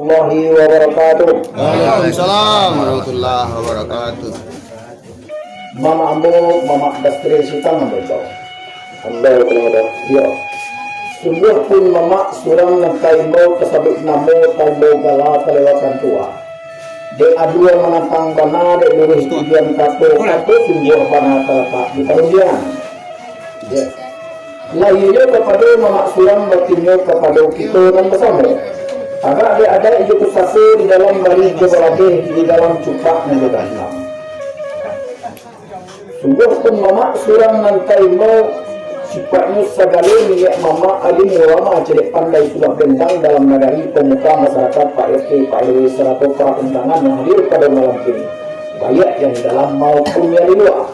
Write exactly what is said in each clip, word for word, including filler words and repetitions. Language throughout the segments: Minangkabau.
Warahmatullahi wabarakatuh. Waalaikumsalam warahmatullahi wabarakatuh. Mamak ambo, Mamak Dastri Sitang ambo tu. Ambo kepada. Yo. Sungguah pun mamak surang nan taimbau tasabuik namo, taimbau gala kalewatan tuah. Dek adua manantang bana, dek luruih tujuan kato, kato sungguah bana talatak di parundiangan. Yo. Lahianyo kapado mamak surang, batinnyo kapado kito nan basamo. Agak dek adaik jo pusako, di dalam barih jo balabeh, di dalam cupak nan jo dalam. Sungguah pun mamak surang nan taimbau, sipaiknyo sagalo niniak mamak, alim ulama, cadiak pandai, sudah bendang dalam nagari, pamuka masarakat, Pak R T, Pak R W, sarato para undangan nan hadir pado malam kini, baiak nan dalam maupun nan di lua.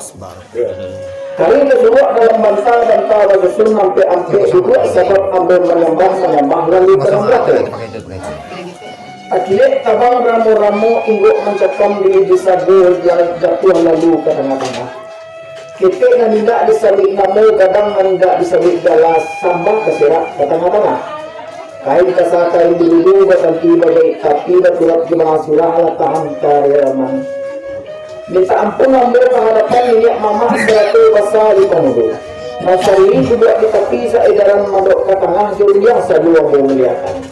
Kari tasuruak dalam banta-banta basusun ampek-ampek duduak, sabab ambo manyambah-manyambah lalu ka nan balakang. Akilek tabang ramo-ramo, inggok mancakam diri di sago, jatuah lalu ka tangah-tangah. Ketek nan indak disabuik namo, gadang nan indak disabuik gala, sambah taserak ka tangah-tangah. Kain kasa kain dulu batanti bajahik, tapi baturap jo balang surah, lah tahan ka relaman. Mintak ampun ambo ka hadapan niniak mamak sarato basa di pamudo. Nan sadiri duduak di tapi, saedaran mandok ka tangah, jo rundiang sajo ambo muliakan.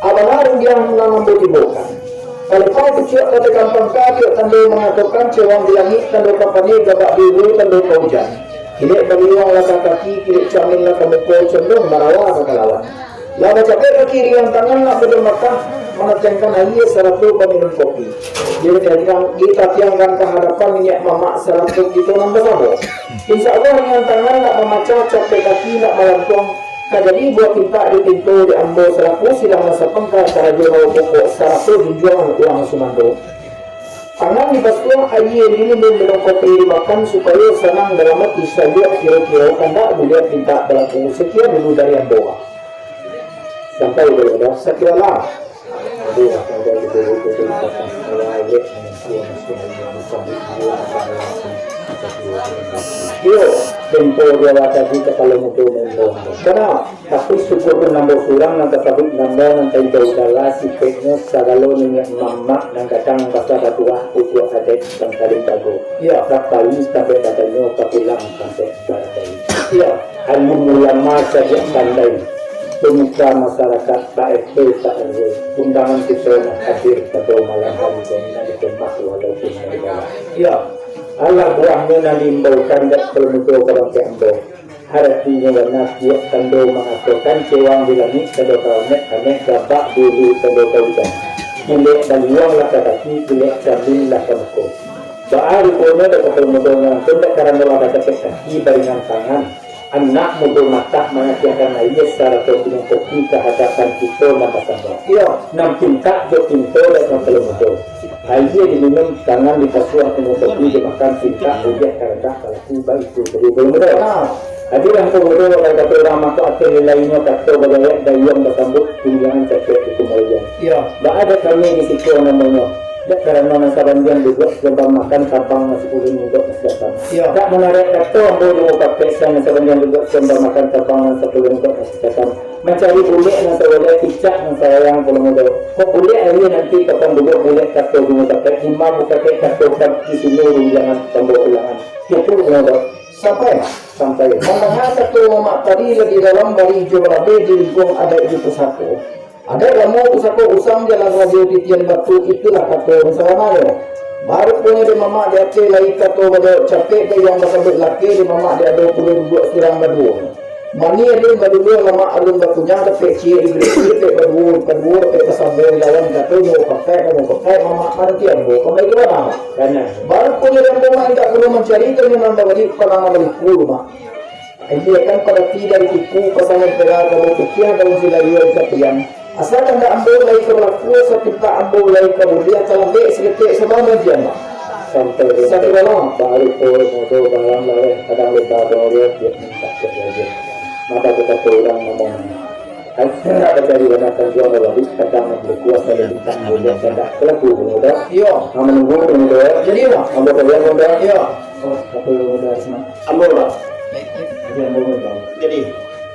A bana rundiang nan ambo tibokan. Kalipau pucuak ka tekampang ka, tiok tando mangatokan, cewang di langik tando kampanye, gabak di ulu tando kaujan. Kilek baliuang lah ka kaki, kilek camin lah ka muko, condong marawa ka kalawan. Lah bacapek kaki, riang tangan nak bajamakah, manatiangkan aia sarato baminum kopi. Di tatiang-, di tatiangkan ka hadapan niniak mamak sarato kito nan basamo. Insya Allah, riang tangan nak mamacah, capek kaki nak malantuang, ka jadi buah pintak dipinto dek ambo salaku silang nan sapangka karajo bawa pokok sarato junjuangan urang sumando. Tangan dibasuah aia, diminum, minum kopi dimakan, supayo sanang dalam ati, sajuak kiro-kiro, kandak buliah pintak balaku. Sakian dulu dari ambo. Sampai dulu dah. Sakiralah. Iyo, tempo dia tadi kapalo mudo maimbau. Bana. Tapi syukur pun ambo surang nan tasabuik namo, nan taimbau gala, sipaiknyo sagalo niniak mamak nan gadang basa batuah, pucuak adaik nan paling bago. Iyo. Ka pai tampek batanyo, ka pulang tampek baradai. Iyo. Alim ulama cadiak pandai, pamuka masarakat, Pak R T, Pak R W, undangan kito nan hadir pado malam hari ko nan dikemas walaupun nan galak. Iyo. Alah buahnyo nan diimbaukan dek Palo Mudo ka bakeh ambo. Aratinyo bana, tiok tando mangatokan, cewang di langik tando kanek-kanek, gabak di ulu tando kaujan. Kilek baliuang lah ka kaki, kilek camin lah ka muko. Baa ruponyo dek Palo Mudo nan tu, dek karano lah bacapek kaki baringan tangan, anak mudo matak manatiangkan aia sarato minum kopi ka hadapan kito nan basamo. Iyo. Nan pintak jo pinto dek Palo Mudo. Aia diminum, tangan dipasuah, minum kopi dimakan, pintak buliah karandak balaku, baitu tadi Palo Mudo. Ah. Jadi lah Palo Mudo, kalau kato urang mangko, ateh lelainyo kato bagayat, dayuang basambuik, tunjangan capek itu maliang. Iyo. Baa dek kami di siko namonyo, dek karano nan sabandiang duduak sagambar makan, tabang nan sapuluah lingkuak nan sabatang. Iyo. Dak manarek kato ambo di muko pek, nan sabandiang duduak sagambar makan, tabang nan sapuluah lingkuak nan sabatang. Mancari bulek nan sawalai, picak nan sayang Palo Mudo. Kok bulek aia nanti, kapan duduak bulek kato bungo tapek, hima bukakek kato pagi sini rundiangan tambo ulangan. Itu Palo Mudo. Sampai. Sampai. Mandanga kato mamak tadi, lah di dalam barih jo balabeh, di lingkuang adaik jo pusako. Adaik lamo, pusako usang, jalan rajo titian batu, itulah kato nan sabananyo. Baruponyo dek mamak di ateh lai kato bajawab capek, dayuang basambuik lakeh, dek mamak di ado pulo duduak surang baduo. Mani alun baluluah, lamak alun bakunyah, dapek ciek dibari, dapek baduo, kaduo, dapek basamo, lawan kato nyo pakai, namo pakai, mamak mananti ambo, kambali ka bana. Bana. Baru punyo dan rumah indak pulo mancari, tanyo nan babali, panang baliku rumah. Inyo kan padati dari tiku, pasangan pera, kabu putiah, daun silayua di tapian. Asa kandak ambo lai ka balaku, sapintak ambo lai ka buliah, talambek saketek, sabab mananti ambo. Sampai di Sakibalo. Baru Palo Mudo balang laweh, kadang lebar bauriah, dia mintak cek laweh. Mata kita pulang ngomong. Ai, indak bacari bana tanjuang lawali, kadang nan bekuah, kada bintang buliah, kandak kelaku Palo Mudo. Iyo. Nah, manunggu Palo Mudo. Jadi, Mak. Ambo kalian, Mudo. Iyo. Oh, apa Palo Mudo, Asma? Ambo, Mak. Jadi, ambo, Mudo. Jadi.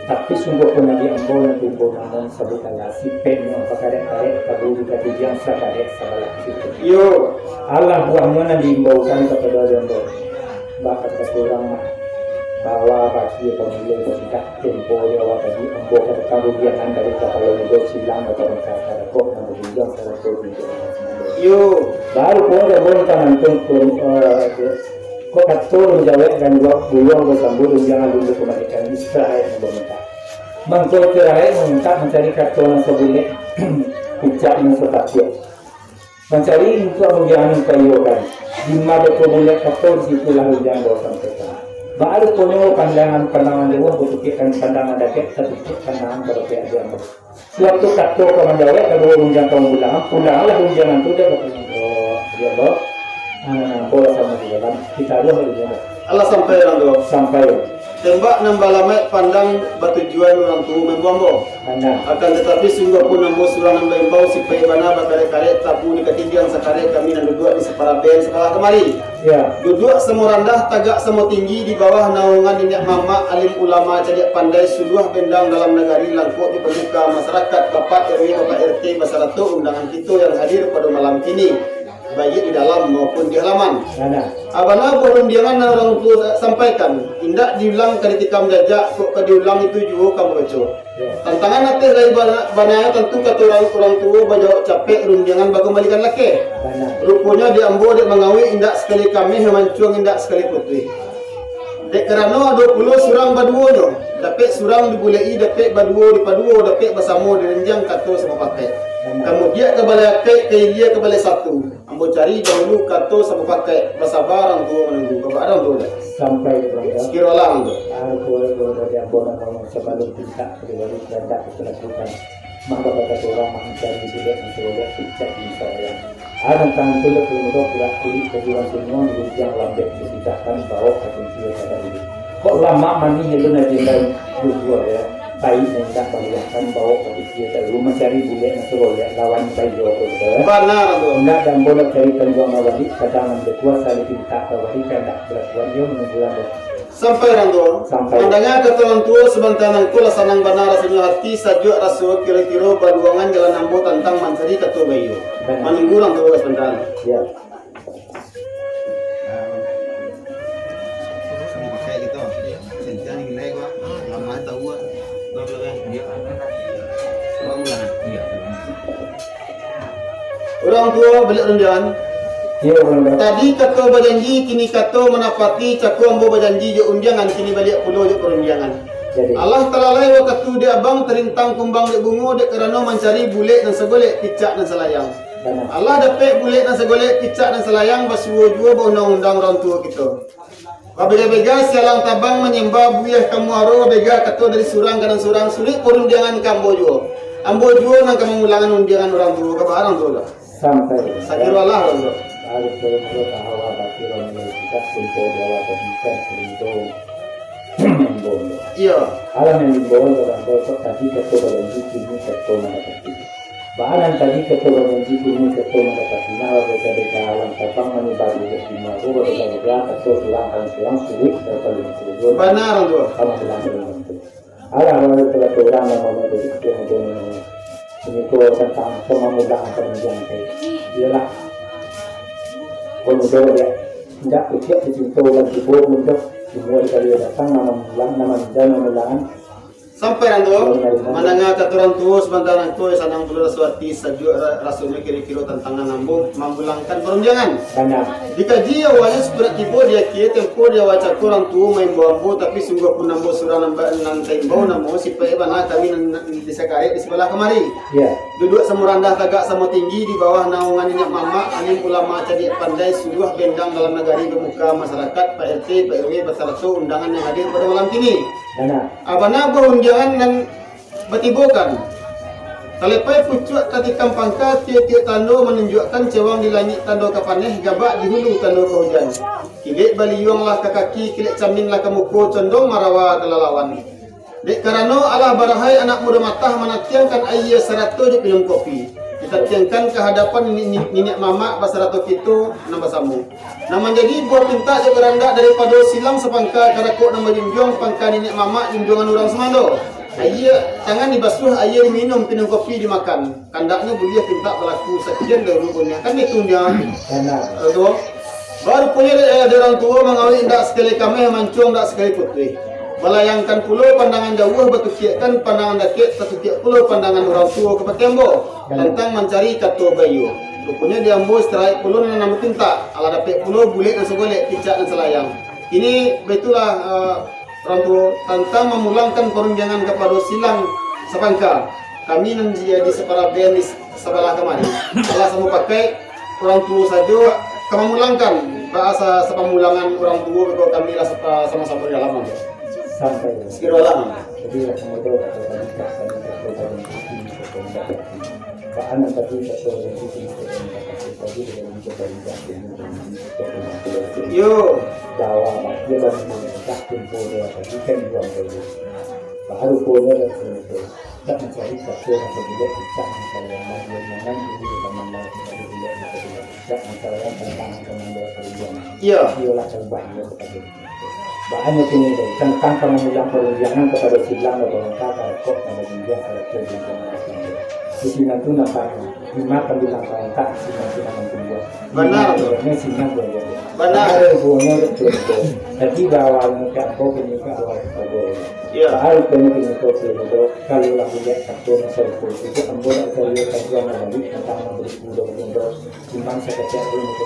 Tapi sungguahpun di ambo nan timbul namo sabuik alah, sipeknyo bakarek-karek, taburi katidiang sakarek sabalah situ. Iyo. Alah buahnyo nan diimbaukan kapado ambo. Bak kato urang mah, bawa baki pamulai basidah tempo di awal tadi, ambo katakan rundiangan dari kapalo mudo silang ka pamungka, kadakok nan bagunjiang sarato gunjiang. Iyo. Baru pun ambo minta nantun pun, eh, Kok kato manjawek ganduak buluang basambut rundiangan dulu kamarikan Israel nan bamintak. Mangko Israel mamintak mancari kato nan sabulek, picak nan sapatiak. Mancari untuak rundiangan nan kaiyokan. Dima beko bulek kato, di situlah rundiangan basampaikan. Baa ruponyo pandangan-pandangan jauah batukiakkan pandangan dakek, tatukiak pandangan ka dakek diam. Suatu kato ka manjawek, kaduo rundiang ka mambulangan, pulanglah rundiangan tu, dah bapunyo, ya Allah. Ah, bola samo di dalam, kita aduh rundiang. Alah sampai urang tu. Sampai. Tembak nan balamaik pandang batujuan urang tu maimbau ambo. Pandang. Akan tatapi sungguahpun ambo surang nan baimbau, sipek bana bakarek-karek, tabu di katidiang sakarek kami nan duduak di saparaben sabalah kamari. Ya. Duduak samo randah, tagak samo tinggi, di bawah naungan niniak mamak, alim ulama, cadiak pandai, suluah bendang dalam nagari, langkok di pamuka masarakat, bapak R W, bapak R T, basarato undangan kito yang hadir pado malam kini, baiak di dalam maupun di halaman. Bana. Abana buah rundiangan nan urang tuo sampaikan, indak diulang ka ditikam jajak, kok ka diulang itu juo ka babaco. Tantangan ateh lai bana, bana tantu kato urang, urang tuo bajawab capek, rundiangan bakambalikan lakeh. Bana. Ruponyo di ambo dek mangawik indak sakali kameh mancuang, indak sakali putuih. Dek karano ado pulo surang baduonyo, dapek surang dibulek-i, dapek baduo dipaduo, dapek basamo diranjang kato samupakaik. Bana. Kamudiak ka balai akaik, ka ilia ka balai satu. Ambo cari dahulu kato samupakaik, basaba urang tuo manunggu, baba urang tuo dah. Sampai di banda. Sakiro alah urang tuo. Aku boleh jadi ambo nak ngomong sabalun pintak pribadi kandak dilakukan. Mah bakato urang mah mancari bulek, mancari bulek, picak di sayang. Urang tangan tu dah penuh doh, kurak kurik, kajuan semua, digunjiang lambek, dipisahkan, bawa ka kunci pada dulu. Kok lamak manih itu nak jendai, bujua ya. Pai nan indak baluahkan, bawa ka kuci dahulu, mancari bulek nan sagolek, lawan baiyo ko, betul, eh? Bana tu. Indak dambo nak cari tanjuang mawali, kadang nan bakuasa dipintak ka wali, kandak balakuan, iyo manunggu lambo. Sampai urang tuo. Sampai. Mandanga kato urang tuo, sabanta nangko lah sanang bana rasonyo hati, sajuak raso, kiro-kiro baluangan jalan ambo tantang mancari kato baiyo. Bana. Manunggu urang tuo sabanta. Ya. Urang tuo baliak rundiangan. Iyo, urang tuo. Tadi kato bajanji, kini kato manapati, cako ambo bajanji jo undiangan, kini baliak pulo jo parundiangan. Jadi. Alah talalai wakatu dek abang, tarintang kumbang dek bungo, dek karano mancari bulek nan sagolek, picak nan salayang. Bana. Alah dapek bulek nan sagolek, picak nan salayang, basuo juo baundang-undang urang tuo kito. Babega-bega sialang tabang manyemba buiah ka muaro, babega kato dari surang ka nan surang, suruik parundiangan ka ambo juo. Ambo juo nan ka mamulangan undiangan urang tuo, ka baa urang tuo lah. Sampai. Sakiro alah urang tuo. Harus turun ke hawa batu urang tuo, kita kumpul di hawa batu, bukan turun. Iyo. Alah nan dibawa urang tuo, kok tadi kato bajanji, kini kato manapati. Baa nan tadi kato bajanji, kini kato mandapati, nah, babega-bega alang tabang manyebar buiah di muaro, babega-bega kato surang ka nan surang, suruik ka nan suruik. Bana urang tuo. Kamu bilang urang tuo. Alah, urang tuo, kato urang namonyo tadi, kato urang tuo namonyo. Kini ko tantang pamamulangan panunjuang tadi. Iyolah. Ko mudo dia. Indak kecek dicinto urang tibo mudo. Tibo dikali datang, nan mamulang, nan manunjuang, nan mamulangan. Sampai urang tuo, mandanga kato urang tuo, sabanta nangko sanang pulo raso ati, sajuak ra-, rasonyo kiro-kiro tantang nan ambo mamulangkan parundiangan. Bana. Dikaji awalnyo sapurak tibo, di akhia tempo di awal cako urang tuo maimbau ambo, tapi sungguahpun ambo surang nan ba-, nan taimbau, namo sipek bana kami nan, nan di sakarek di sabalah kamari. Iyo. Duduak samo randah, tagak samo tinggi, di bawah naungan niniak mamak, alim ulama, cadiak pandai, suluah bendang dalam nagari, bamuka masarakat, Pak R T, Pak R W, basarato undangan yang hadir pado malam kini. Bana. Abana buah undiangan nan batibokan. Talepai pucuak tatikam pangka, tiok-tiok tando manunjuakkan, cewang di langik tando ka paneh, gabak di hulu tando ka hujan. Kilek baliuang lah ka kaki, kilek camin lah ka muko, condong marawa ka lalawan. Dek karano alah barahai anak mudo matah, manatiangkan aia sarato jo minum kopi. Ditatiangkan ka hadapan niniak, niniak mamak basarato kito nan basamo. Nan manjadi buah pintak jo karandak daripado silang sapangka karakok nan bajunjuang pangka niniak mamak junjuangan urang sumando. Aia tangan dibasuah, aia diminum, pinun kopi dimakan. Kandaknyo buliah pintak balaku sakian dahulu, kan itu nyo. Bana. Betul. Baru punyo dek, eh, dek urang tuo mangawik indak sakali kameh, mancuang indak sakali putuih. Balayangkan pulo pandangan jauah, batukiakkan pandangan dakek, tatukiak pulo pandangan urang tuo kapateh ambo. Tantang mancari kato baiyo. Ruponyo di ambo istirahat pulo nan ambo pintak, alah dapek pulo bulek nan sagolek, picak nan salayang. Kini baitulah, eh, urang tuo, tantang mamulangkan parundiangan kapado silang sapangka. Kami nan jadi saparaben di sabalah kamari, alah samo pakai urang tuo sajo ka mamulangkan, baa sa-, sapamulangan urang tuo, beko kami lah sapa-, samo-samo di dalam ambo. Sampai. Sakiro lah. Jadi, lah, samo tu, kata tadi, tak tadi, tak tadi, tak tadi, tak tadi, tak tadi. Baan nan tadi, tak tadi, tak tadi, tak tadi, tak tadi, tak tadi, tak tadi, tak tadi, tak tadi. Yo. Jawa, Pak. Dia baru tak kumpul dia tadi, kan dua kali. Baru punya dah kumpul. Tak mancari satu yang berbeda, tak masalah yang lain, yang lain dulu, yang lain dulu, yang lain dulu. Tak masalah yang tentang teman dia perjuangan. Iya. Iyalah, terubah dia kepada Baa nyo kini tu, tantang ka mamulang parundiangan kapado silang nan bangka, karakok nan bajunjuang, karakok junjuang. Di sinan tu nampaknyo, imakan bilang karakok, di sinan tu nan tumbuah. Bana. Imakan sinan tu. Bana. Baa ruponyo dek tu. Tadi bawah nyo ka ambo, kini ka awak ka ambo. Iya. Baa ruponyo kini tu, kalau lah buliah kato nan sarupo tu, ambo nak cari kajian nan lain tantang nan baitu tu. Cuman sakecek dulu tu,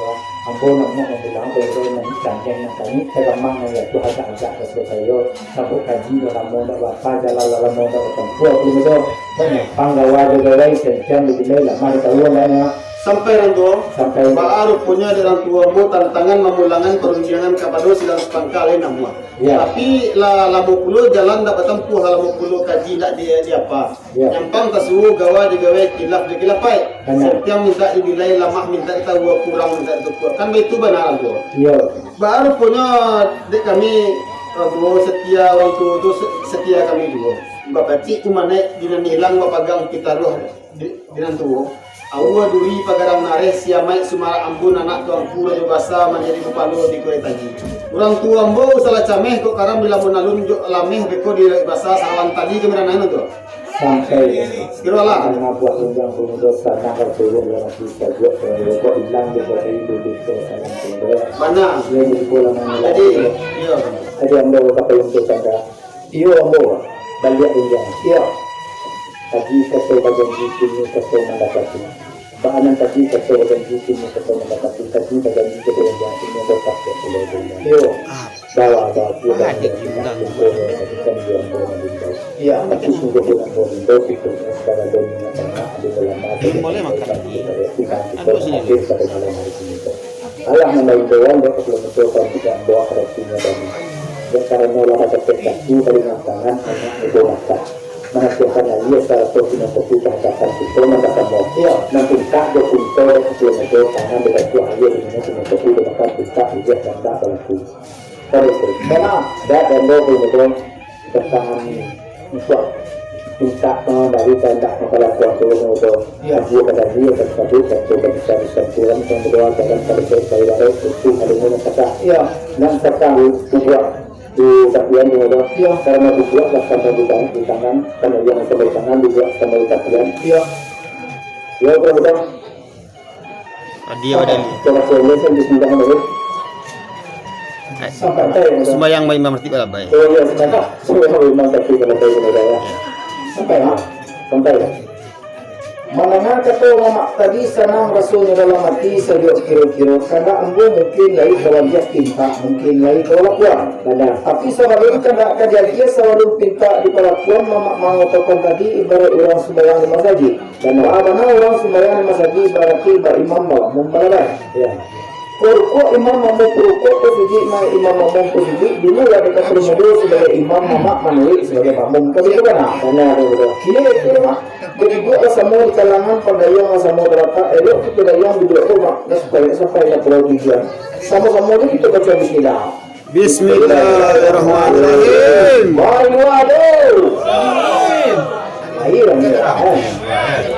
ambo nak mambilang tu, tu nan candeng nan kami, tagamang nan jatuah agak-agak ka Surabaya, sabuk kaji lah lamo ndak bapa, jalan lah lamo ndak batampuah, tu tu. Panggawa jo gawai, kencang dipilai, lamah ditaruah, ndak nyo. Sampai urang tuo, sampai. Baa ruponyo dek urang tuo ambo tantangan mamulangan parundiangan kapado silang sapangka lain namuah. Ya. Tapi lah lamo pulo jalan ndak batampuah, lah lamo pulo kaji ndak di, di apa. Yo. Nyampang tasuo, gawa digawai, kilaf dikilafai. Bana. Santiang mintak dibilai, lamah mintak ditaruah, kurang mintak ditukua. Kan baitu bana tu. Yo. Baa ruponyo dek kami, urang tuo, setia urang tuo tu se-, setia kami juo. Bapacik tu manaik di nan hilang, bapagang pitaruah di, di nan tuo. Aua duri pagarang nareh, si amaik sumarak ambun, anak tuangku rajo basa manjadi kupalo di Kurai Taji. Urang tuo ambo usahlah cameh, kok karam di lamun alun, jok lameh beko di lauik basa, salawan tali kami ranai tu. Sampai. Kiro lah. Karena buah undang pemuda tanah berturun dalam kita buat pemuda kok hilang di kota itu di kota yang pemuda. Mana? Dia di sekolah mana? Jadi, iya. Jadi ambo kata untuk tangga. Iyo, ambo baliak undang. Iyo. Tadi kato bajanji, kini kato mandapati. Baa nan tadi kato bajanji, kini kato mandapati. Tadi bajanji kato undang, kini ambo tak kato undang. Iyo. Bawa, bawa, bawa, bawa, bawa, bawa, bawa, bawa, bawa, bawa, bawa, bawa. Iyo. Tapi sungguh dengan ambo maimbau, itu saudara dan ingat anak, ada dalam hati. Boleh makan lagi. Aduh, sini. Hadir pada malam hari ini. Alah, mambaimbauan dek kapalo mudo, kaum tidak buah haratinyo tadi. Dek karano lah bacakek kaki, balingan tangan, anak mudo mata. Manasihatkan aia sarato pinun kopi ka hadapan kito nan basamo. Iyo. Nan pintak jo pinto dek kapalo mudo, tangan dibasuah aia, diminum pinun kopi, dimakan pintak, aia kandak balaku. Taruih tu. Bana. Dak, dando kapalo mudo. Tantang untuak mintak, eh, dari kandak mangkalakuan turun tu. Iyo. Kaji ka tadi, ka tadi, ka tu, ka bisa disampuan, ka berdoa, ka dalam, ka bisa, ka ibarat, itu, ka dengar, ka tak. Iyo. Nak kata bubuak di tapian tu, iyo. Karano bubuak lah samo di tangan, di tangan, karano yang samo di tangan, bubuak samo di tapian. Iyo. Iyo, kalau bukan, Adi awak dali. Coba cek, saya di sini jangan dulu. Sampai, sampai, ya. Sumbayang Imam Ratib lah, Bay. Oh, iya, sebentar. Sumbayang Imam Ratib kalau saya kena, ya. Sampai, ha? Sampai, ya. Mandanga kato mamak tadi, sanang rasonyo dalam ati, sajuak kiro-kiro. Kandak ambo mungkin lai kawajiah pintak, mungkin lai kalakuan. Bana. Tapi sabalun kandak kajadian, sabalun pintak dipalakuan, mamak mangotokan tadi, ibarat urang sumbayang di masajid. Bana. Baa bana urang sumbayang di masajid, barati baimam bamakmum balabai. Iyo. Kok rukuak imam makmum kok rukuak, kok sujuik ma-, imam makmum kok sujuik, dulu lah dikapalo mudo sabagai imam, mamak manuruik sabagai makmum. Kan baitu bana? Bana, bana, bana. Kini itu, Mak. Jadi, duduak lah samo di kalangan pandayuang lah samo talatak, elok tu pandayuang duduak tu, Mak. Dah sampai, dah sampai ka pulau tujuan. Samo-samo je kito baco bismillah. Bismillahirrahmanirrahim. Mari dua tu. Ayo, ayo.